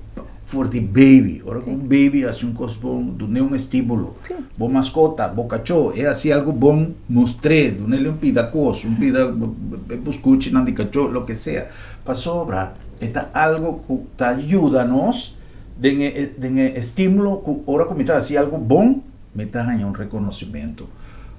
for di baby. Ora ku un baby hasi un kos bon, dun'é un estímulo. Bo maskota, bo kachó, e hasi algo bon, mustr'é, dun'é un pida kos, un pida buskuchinan di kachó, loke sea. Pasobra e ta algo ku ta yuda nos den e den e estímulo ku ora ku mi ta hasi algo bon, Mi ta haña un reconocimento.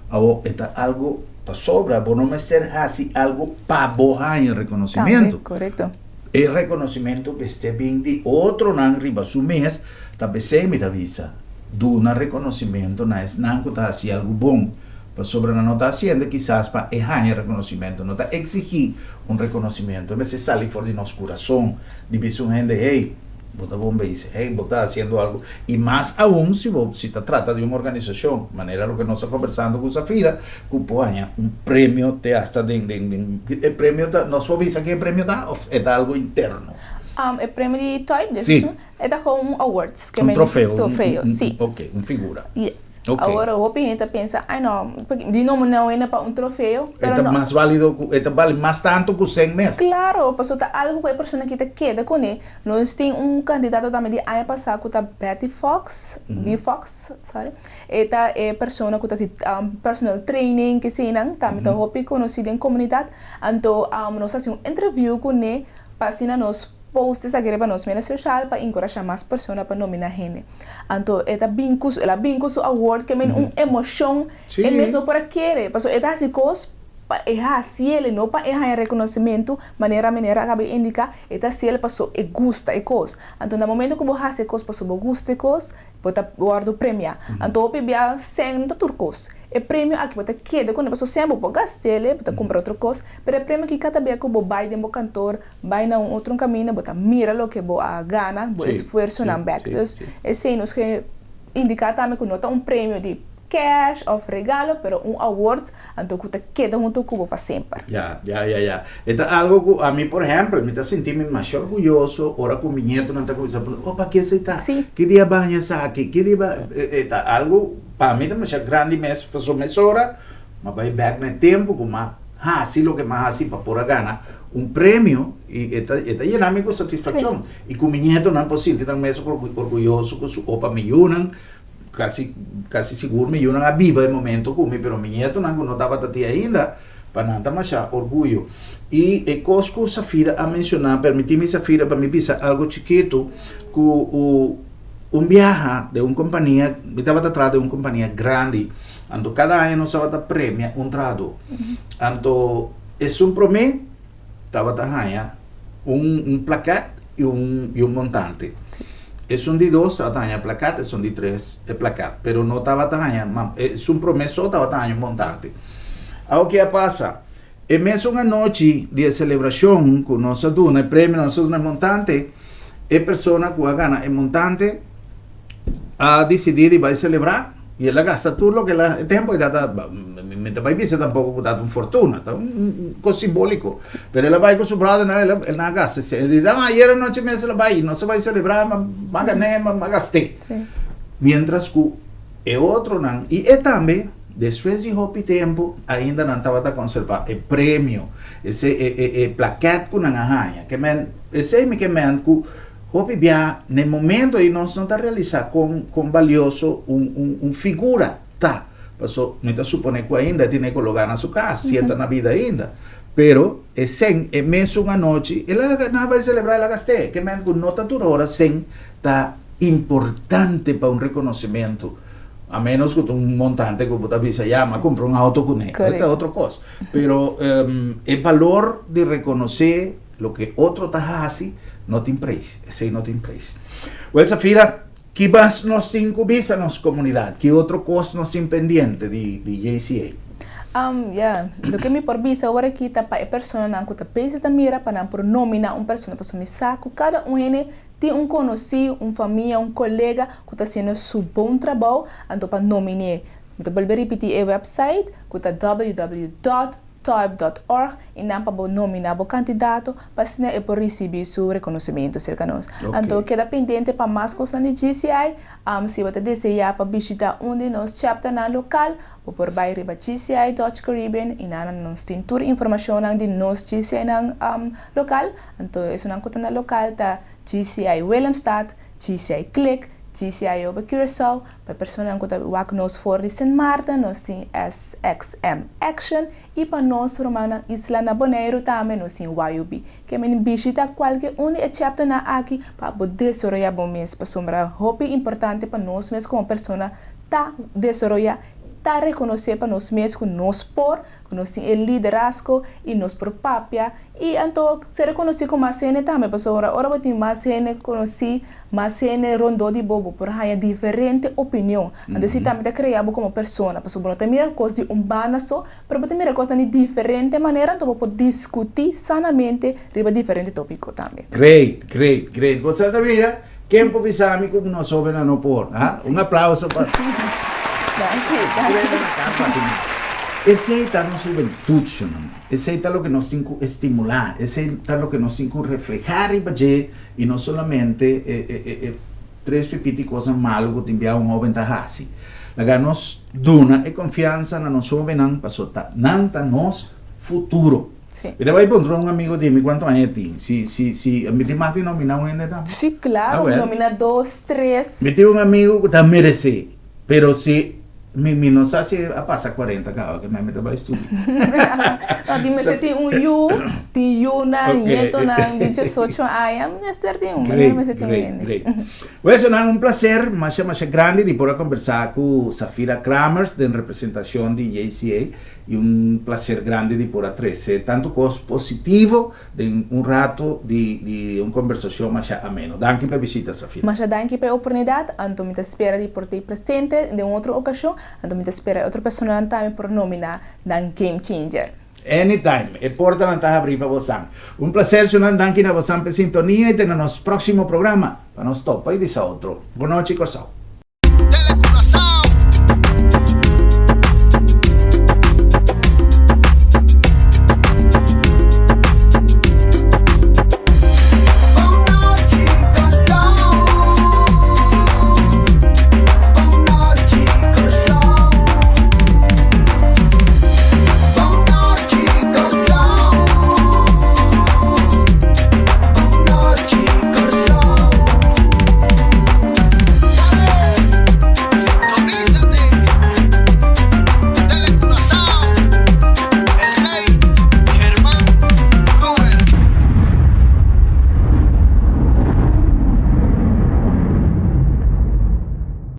Awor e ta algo pasobra bo no mester haci algo pa bo haña reconocimento. Tambe, corecto. E reconocimento mester bin di otronan riba su mes, ta p'esey mi ta bisa, duna reconocimento na esnan cu ta haci algo bon, pasobra nan no ta haciendo kisas pa e haña reconocimento, no ta exigi un reconocimento, e mester sali for di nos curason, di bisa un hende, hey. Bo ta bon bezig, hey, bo ta haciendo algo. Y mas aun si bo si ta trata di un organisacion, manera loke nos ta conversando cu Safira, cu por haña un premio te hasta den den den e premio ta, nos por bisa ke e premio ta of e ta algo interno? E premio di Toyp, Si. E ta gewoon un awards. Un trofeo. Trofeo, si. Ok, un figura. Yes. Ok. Awor hopi hende ta pensa, ay no, di nomina un hende pa un trofeo, E pero ta no. mas valido ku, e ta bali mas tantu ku sèn mes. Claro, pasobra ta algo ku e persona aki ta keda kuné. Nos tin un kandidato tambe di aña pasá ku ta Betty Fox, B. Fox, sorry. E ta e persona ku ta hasi personal training, keseinan, tambe ta hopi konosí den komunidat. Anto nos a hasi un interview kuné pa asina nos Post esaki riba nos media social pa enkurashá mas persona pa nominá hende. Anto e ta bin ku su, el a bin ku su award ke men un emoshon e mes no por a kere. Pasobra e ta hasi kos pa e hasi el, no pa e haña rekonosimentu, manera meneer a kaba di indiká, e ta hasi el paso e gusta e kos. Anto na momento ku bo hasi e kos paso bo gusta e kos, Bo ta wòrdu premiá. Anto hopi bia sèn no ta tur kos. E premio aki bo ta keda kuné pasobra sèn bo por gast'el, bo ta kumpra otro kos, pero e premio aki kada bia ku bo bai den bo kantor, bai na un otro kaminda, bo ta mira loke bo a gana, bo esfuersonan bèk. Dus esei nos ke indiká tambe ku no ta un premio di cash òf regalo, pero un award anto ku ta keda huntu ku bo pa semper. Ya, ya, ya, ya. E ta algo ku ami, por ehèmpel, mi ta sinti mi masha orguyoso ora ku mi ñetonan ta kuminsá puntra, Opa, ke esei ta? Sí. Ki dia baña esaki? Ki dia ba. E ta algo pa mi ta masha grandi mes, pasobra mesora m'a bai bèk na e tempu ku m'a hasi loke m'a hasi pa por a gana un premio i e ta e ta yena mi ku satisfakshon. I ku mi ñetonan por sinti nan mes orguyoso ku su opa mi yunan. Kasi kasi sigur mi yunan a biba e momento ku mi, pero mi ñetonan ku no tabata tin ainda, pa nan ta masha orguyo. I e kos ku Safira a menshoná, permití mi Safira pa mi bisa algu chikitu, ku un biaha den un kompania, mi tabata traha den un kompania grandi, anto kada aña nos tabata premia un trahadó. Anto esun promé tabata haña un un plaket i un i un montante. Esun di dos tabata haña plakat, esun di tres e plakat, pero no tabata haña ma esun promé so tabata haña un montante. Awor ke a pasa? E mesun anochi di e selebrashon ku nos a duna e premio, nos a duna e montante, e persona ku a gana e montante a disidí di bai selebrá i el a gasta tur loke el a, e tempu ei tabata, mi ta bai bisa tampoko ku tabata un fortuna, ta un kos simbóliko, pero el a bai ku su bròdernan, el a el a gasta esei, el di, ah, ayera anochi mes el a bai, nos a bai selebrá, m'a gané, m'a gast'é. Miéntras ku e otronan, i e tambe, despues di hopi tempu, ainda nan tabata konservá e premio, esei e e e plakèt ku nan a haña, ke men, esei mi ke men ku Hopi bia n'e momento ei nos no ta realisá kon kon balioso un un un figura ta. Paso mi ta suponé ku ainda e tene kologá na su kas, si e ta na bida ainda. Pero e sèn e mesun anochi el a nan a bai selebrá el a gast'é. Ke men ku no ta tur ora sèn ta importante pa un rekonosementu. A ménos ku ta un montante ku bo ta bisa ya m'a kumpra un outo kuné. E ta otro kos. Pero e balor di rekonosé. Loke otro ta hasi no tin preis, esei no tin preis. Wel Safira, ki mas nos tin ku bisa nos komunidat? Ki otro kos nos tin pendiente di di JCA? Ya, loke mi por bisa awor aki ta pa e personanan ku ta pensa ta mira pa nan por nominá un persona pasobra mi sa ku kada un hende tin un konosí, un famia, un kolega ku ta hasiendo su bon trabou, anto pa nomin'é. Mi ta bolbe ripití e wèpsait ku ta www dòt. Toyp dòt org i nan pa bo nominá bo kandidato pa asina e por risibí su rekonosementu serka nos. Anto keda pendiente pa mas kosnan di GCI. Si bo ta deseá pa bishitá un di nos chapternan lokal, bo por bai riba GCI Dutch Caribbean i nan nos tin tur informashonnan di nos GCInan lokal. Anto esunnan ku ta na lokal ta GCI Willemstad, GCI Klik, GCI Obe Curaçao, Pa e personanan ku ta wak nos for di Sint Maarten nos tin SXM Action i pa nos rumannan isla na Boneiru tambe nos tin YUB. Ke men bishita kualke un di e chapternan aki pa bo desaroyá bo mes pasobra hopi importante pa nos mes komo persona ta desaroyá. ta rekonosé pa nos mes ku nos por, ku nos tin e liderazgo i nos por papia i anto ser rekonosí ku mas hende tambe pasobra ora bo tin mas hende konosí, mas hende rondó di bo, bo por haña diferente opinion. Anto esei tambe ta krea bo komo persona pasobra bo no ta mira kos di un banda so, pero bo ta mira kosnan di diferente manera anto bo por diskutí sanamente riba diferente tópiko tambe. Great, great, great. Bo sa ta mira? Ken por bisa mi ku nos hóbennan no por? Ha? Un aplauso pa. Danki, danki. Esei ta nos hubentut, shunan. Esei ta loke nos tin ku estimulá. Esei ta loke nos tin ku reflehá riba dje i no solamente e e e e tres pipiti kosnan malu ku tin bia un hóben ta hasi. Laga nos duna e konfiansa na nos hóbennan pasobra ta nan ta nos futuro. Sí. Mi ta bai puntra un amigo di mi cuanto aña e tin. Si, si, si, mi tin mag di nomina un hende tambe? Sí, claro, Ah, well. nomina dos, tres. Mi tin un amigo cu ta merece, pero si, mi, mi no sa si a pasa cuarenta caba, ke mi ta bai studia. No, di mester tin un yu, tin yunan, Ok. nietonan di diesocho aña, mester tin un, Great, mester tin un great, hende. great. Well, esnan un placer masha, masha grandi di por a conversa cu Safira Kramers den representacion di JCA. I un placer grandi di por a trece tanto cos positivo den un rato di di un conversacion masha ameno. Danki pa e bishita, Safira. Masha danki pa e oportunidad, anto mi ta spera di por t'ei presente den un otro ocasion, anto mi ta spera e otro personanan tambe por nomina nan Game Changer. Anytime, e portanan ta habri pa bosan. Un placer shunan, danki na bosan pa e sintonia y te na nos proximo programa pa nos topa y bisa otro. Bon nochi Corsou.